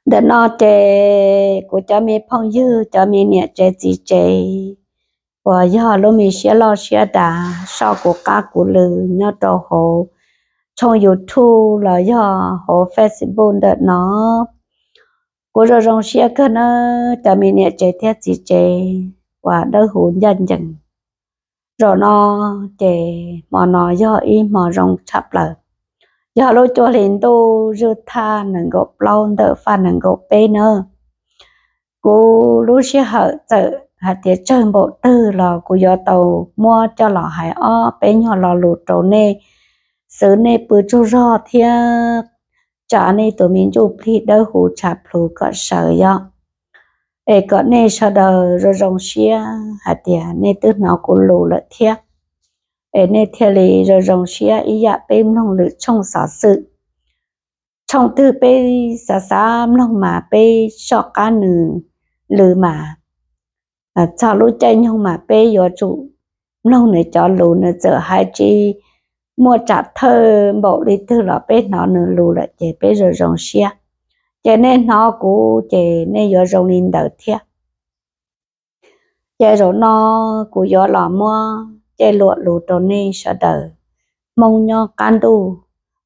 Ntawm no ces kuv cov me phooj ywg, cov me niam tsev txiv tsev uas yog lub me siab loj siab dav soj kuv qab kuv lw nyob rau hauv tshooj YouTube los yog hauv Facebook ntawm no, kuv zoo zoo siab kawg nawb cov me niam tsev thiab txiv tsev uas dawb huv ncaj ncees. Zaum no ces hmo no yog ib hmo zoo tshaj plaws, yog lub cuaj hlis ntuj zwj thaj nees nkaum plaub ntawm faj nees nkaum peb na. Kuv lub sij hawm txawm hais tias tsawg npaum twg los kuv yuav tau muab coj los hais ob peb nyuag lo lus rau nej xwv nej pw tsaug zog thiab tsa nej tus me ntsuj plig dawb huv tshav plhuav kom sawv yog es kom nej sawv daws zoo zoo siab hais tias nej twb hnov kuv lus lawm thiab, es nej thiaj li zoo zoo siab ib yam peb mloog lwm tshooj xov xwm. Tshooj twg peb xav xav mloog mas peb soj qab nws lw mas txog lub caij nyoog mas peb yuav tsum mloog nws cov lus, nws txawm hais tsis muaj tsam thawj npaum li twg los peb hnov nws lus lawm ces peb zoo zoo siab. Ces nej hnov kuv ces nej yuav zoo li ntawd thiab. Ces zaum no kuv yuav los muab caij luam lus rau nej sawv daws Hmoob nyob qab ntuj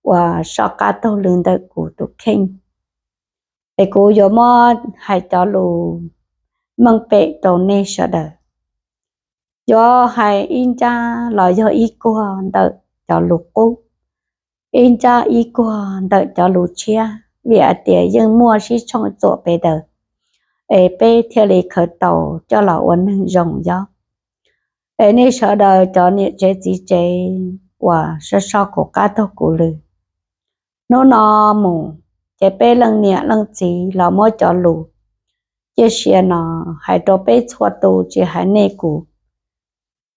uas soj qab taug lw ntawm kuv tus kheej, es kuv yuav muab hais cov lus meej pem rau nej sawv daws. Yuav hais ib nrab los yog ib kuag ntawm cov lus qub, ib nrab ib kuag ntawm cov lus tshiab, vim hais tias yeej muaj sib tshooj txuam pes daws, es peb thiaj li khaws tau coj los ua neeg zoo yog. Es nej sawv daws cov niam tsev txiv tsev uas soj soj kuv qab taug kuv lw, hnub no mus ces peb leej niam leej txiv los muab cov lus ciaj sia no hais rau peb txhua tus, tsis hais nej kuv,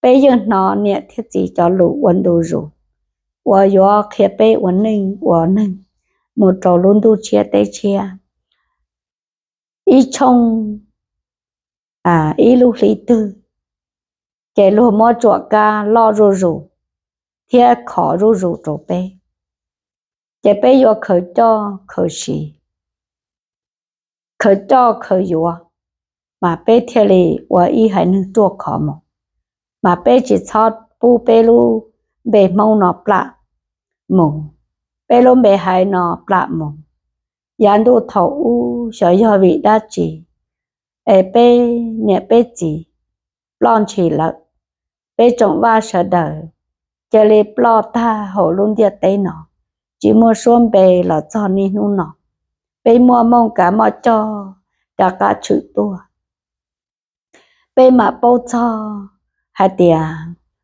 peb yeej hnov niam thiab txiv cov lus ua ntu zus uas yuav qhia peb ua neej ua neeg mus rau lub ntuj tshiab teb tshiab. Ib tshooj, ib lub hli twg ces luag muab tsuam kab loj zuj zus thiab khov zuj zus rau peb, ces peb yuav khaws coj khaws siv, khaws coj khaws yuav, mas peb thiaj li ua ib haiv neeg ruaj khov mus, mas peb tsis txhob pub peb lub npe Hmoob no plam mus, peb lub npe haiv no plam mus. Yav ntuj thaum ub xyov yog vim dab tsi es peb niam peb txiv ploj ntshis lawm, peb tsoom vaj sawv daws cia li ploj tag hauv lub ntiaj teb no, tsis muaj suab npe los txog niaj hnub no. Peb muaj mooj kav moj coj rov qab tshwm tuaj, peb mam paub txog hais tias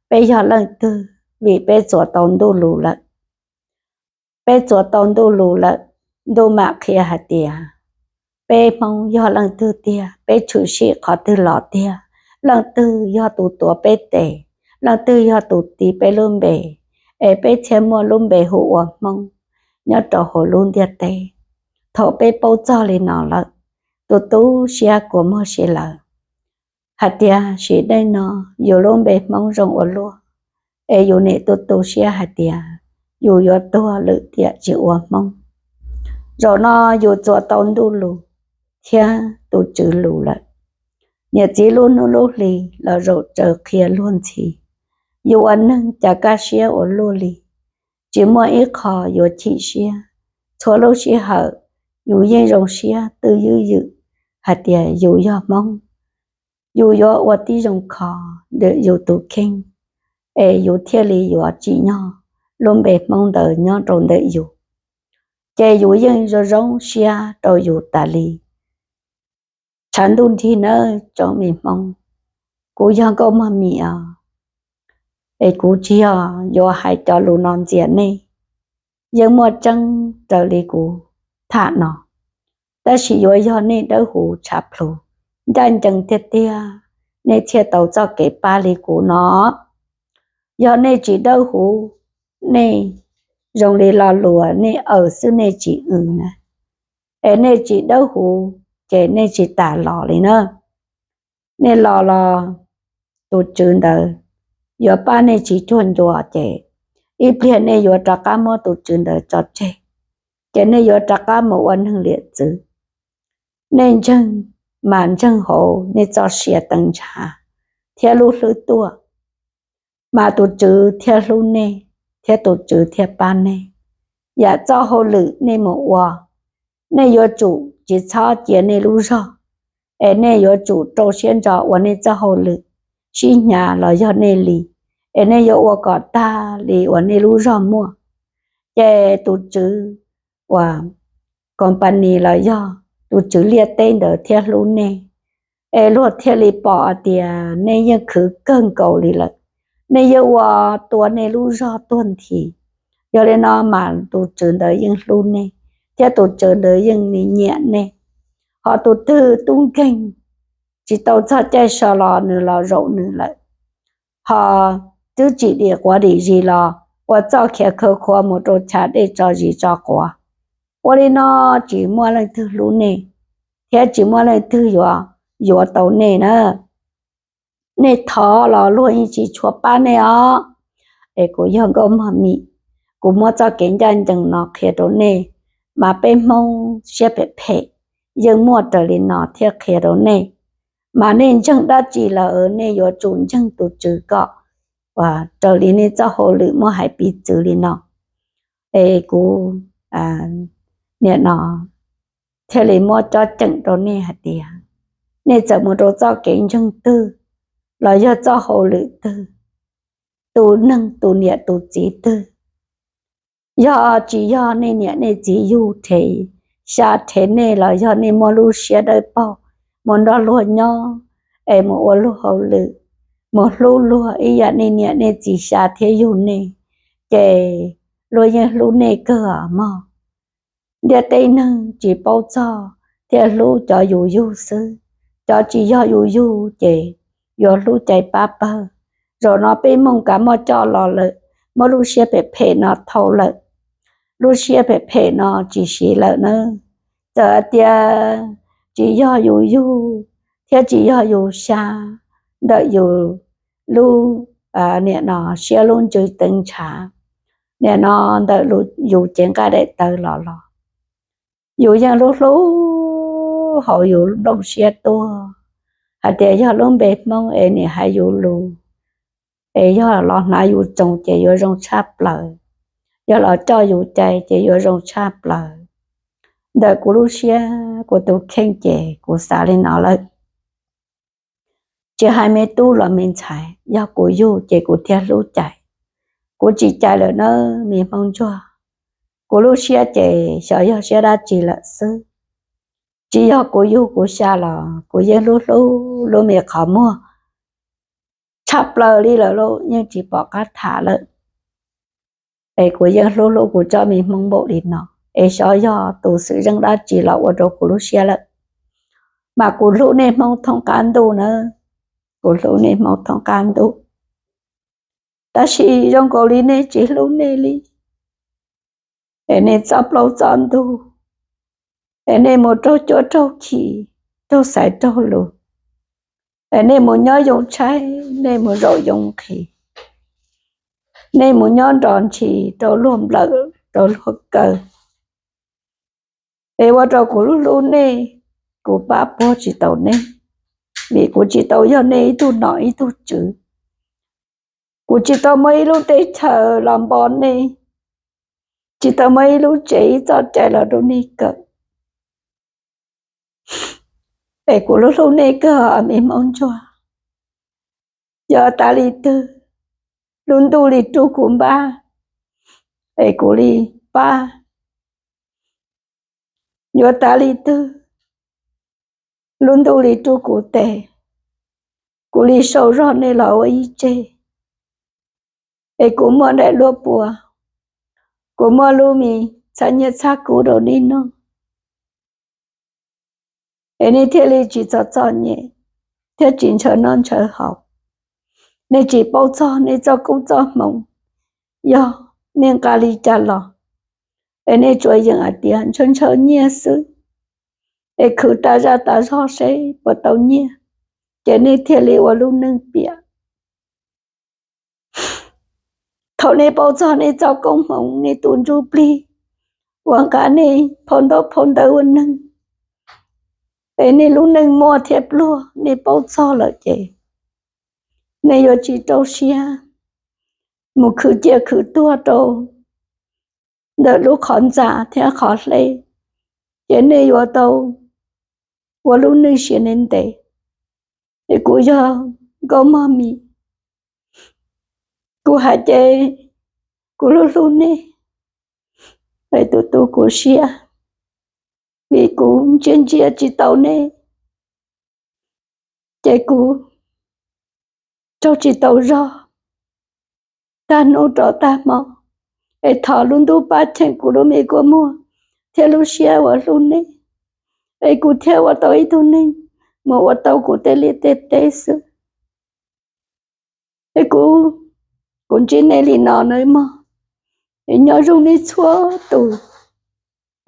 peb yog leej twg, vim peb txuas tau ntuj lus lawm. Peb txuas tau ntuj lus lawm, ntuj mam qhia hais tias peb Hmoob yog leej twg tiag, peb tshwm sim qhov twg los tiag, leej twg yog tus tuav peb tes, leej twg yog tus tis peb lub npe, es peb thiaj muaj lub npe hu ua Hmoob nyob rau hauv lub ntiaj teb. Thaum peb paub txog li no lawm, tu tu siab kua muag si lawm hais tias sim neej no yus lub npe Hmoob zoo ua luaj, es yus nim tu tu siab hais tias yus yuav tuag lwm tiam tsis ua Hmoob. Zaum no yus txuas tau ntuj lus thiab tus Tswv lus lawm, niam txiv lub hnub lub hli los zaum tsaws qhia luag ntxhi, yus ua neeg cas kaj siab ua luaj li, tsis muaj ib qho yuav chim siab. Txhua lub sij hawm yus yeej zoo siab twj ywm hais tias yus yog Hmoob, yus yuav ua tib zoo kho ntawm yus tus kheej, es yus thiaj li yuav tsim nyog lub npe Hmoob ntawd nyob rau ntawm yus, ces yus yeej zoo zoo siab rau yus tas li. Tshav ntuj nrig nawb tsoom me Hmoob, kuv yog Nkauj Mog Mim os, es kuv tsis yog yuav hais cov lus no ntxias nej, yeej muaj tseeb raws li kuv tham no, tab sis yuav yog nej dawb huv tshav plhuav, ncaj ncees tiag tiag, nej thiaj tau txoj kev pab li kuv no. Yog nej tsis dawb huv, nej zoo li lo lus nej aws xwb nej tsis w na, es nej tsis dawb huv ces nej tsis tas los li na. Nej los los tus Tswv ntawd yuav pab nej tsis cuag ncua ces ib pliag nej yuav rov qab muab tus Tswv ntawd tso tseg, ces nej yuav rov qab mus ua neeg liam txwv. nej ntseeg, mas ntseeg hauv nej txoj sia teev ntshav thiab lub hlwb tuaj, mas tus Tswv thiaj hlub nej, thiab tus Tswv thiaj pab nej. Yam txoj hauj lwm nej mus ua, nej yuav tsum tsis txhob cia nej lub zog, es nej yuav tsum rau siab ntso ua nej txoj hauj lwm, sib hnyav los yog nej li, es nej yuav ua kom tag li uas nej lub zog muaj. Ces tus tswv uas company los yog tus tswv liaj teb ntawd thiaj hlub nej, es luag thiaj li pom hais tias nej yeej khwv kawg nkaus li lawm, nej yeej ua tua nej lub zog tuag nthi. Yog li no mas tus tswv ntawd yeej hlub nej, thiab tus tswv ntawd yeej nyiam nej. Ho tus twg tub nkeeg tsis tau txog caij so los nws los zaum nws lawm, ho twb tsim dim quav dim zis los ua txoj khiav khawv khuav mus rau chav dej tso zis tso quav. Ua li no tsis muaj leej twg hlub nej, thiab tsis muaj leej twg yuav yuav tau nej na. Nej thov los luag yeej tsis tshua pab nej os. Es kuv yog Nkauj Mog Mim, kuv muab txoj kev ncaj ncees no qhia rau nej, mas peb Hmoob siab phem phem yeej muaj raws li no thiaj qhia rau nej. Mas nej ntseeg dab tsi lawm nej yuav tsum ntseeg tus tswv kom raws li nej txoj hauj lwm muab hais piv txwv li no. Es kuv nim no thiaj li muab cob ceem rau nej hais tias, nej txawm mus rau txoj kev ntseeg twg los yog txoj hauj lwm twg, tus neeg tus niam tus txiv twg, yog tsis yog nej niam nej txiv yug rhe, xya rhe nej los yog nej muaj lub siab dawb paug mus nrog luag nyob, es mus ua luag hauj lwm, mus hlub luag ib yam nej niam nej txiv xya thiab yug nej, ces luag yeej hlub nej kawg mog. Ntiaj teb neeg tsis paub txog thiaj hlub cov yus yug xwb, cov tsis yog yus yug ces yuav hlub cais pab pawg. Zaum no peb Hmoob kav muaj coj los lawm, muab lub siab phem phem no thau lawm, lub siab phem phem no tsis siv lawm na. Txawm hais tias tsis yog yus yug thiab tsis yog yus xya ntawm yus lub, nim no siab lub ntsws teev ntshav, nim no ntawm yus cev nqaij daim tawv los los, yus yeej hlub hlub hauv yus nplooj siab tuaj hais tias yog lub npe Hmoob es nim hais yus lus, es yog los hnav yus tsoos ces yuav zoo tshaj plaws, yog los coj yus cai ces yuav zoo tshaj plaws. Ntawm kuv lub siab kuv tus kheej ces kuv xav li no lawm. Tsis hais me tub los me ntxhais, yog kuv yug ces kuv thiaj hlub cais. Kuv tsis cais lawm nawb me Hmoob ntsuag. Kuv lub siab ces xyov yog siab dab tsi lawm xwb. Tsis yog kuv yug kuv xya los kuv yeej hlub hlub lub me qhov muag tshaj plaws li lawm lauj, yeej tsis pom qab tham lawm. Es kuv yeej hlub hlub kuv tsob me Hmoob npaum li no, es xyov yog tus xwm zeej dab tsi los ua rau kuv lub siab lawm. Mas kuv hlub nej Hmoob thoob qab ntuj na, kuv hlub nej Hmoob thoob qab ntuj. Tab sis zoo nkaus li nej tsis hlub nej li. Es nej txoj plaub txoj ntug, es nej mus raug cuab raug khi, raug xaiv raug lus, es nej mus nyob yoo tshaib, nej mus zaum yoo nqhis, nej mus nyob nrov ntshis rau luag nplawm rau luag kaw. Es ua rau kuv hlub hlub nej, kuv pab puag tsis tau nej, vim kuv tsis tau yog nej ib tug nom ib tug tswv. Kuv tsis tau muaj ib lub teb chaws los npo nej, tsis tau muaj ib lub tsev ib txoj cai los rau nej kawm. Es kuv hlub hlub nej kawg me Hmoob ntsuag. Yog tas li twg lub ntuj li rub kuv npab, es kuv li pab. Yuav tas li twg lub ntuj li rub kuv tes, kuv li sau zog nej los ua ib tseg. Es kuv muaj daim luab puas, kuv muaj lub me txhab nyiaj txhab kub rau nej noj, es nej thiaj li tsis txom txom nyem thiab tsis ntshaw noj ntshaw haus. Nej tsis paub txog nej txoj koob txoj hmoov yog nej nqa li cas los, es nej tsuas yeem hais tias ntshaw ntshaw nyiaj xwb, es khwv tas zaj tas zog seb puas tau nyiaj, ces nej thiaj li ua lub neej piam. Thaum nej paub txog nej txoj koob hmoov, nej tus ntsuj plig uas nqa nej phau ntaub phau ntawv ua neeg, Es nej lub neej muaj thiab pluag nej paub txog lawm ces nej yuav tsis rau siab mus khwv ciaj khwv tuag rau ntawm lub qhov ntxa thiab qhov hle, ces nej yuav tau ua lub neej siab ntev ntev. Es kuv yog Nkauj Mog Mis, kuv hais ces kuv hlub hlub nej, es tus tu kuv siab, vim kuv ntsia ntsia tsis tau nej, ces kuv raug tsis tau zog tag hnub rov tag hmo. Es thov lub ntuj pab cheem kuv lub me kua muag thiab lub siab uas hlub nej, es kuv thiaj ua tau ib tug neeg mus ua tau kuv tej liaj tej teb xwb. Es kuv, kuv ntsib nej li no nawb mog. Es nyob zoo nej txhua tus,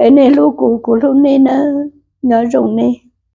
es nej hlub kuv, kuv hlub nej nawb. Nyob zoo nej.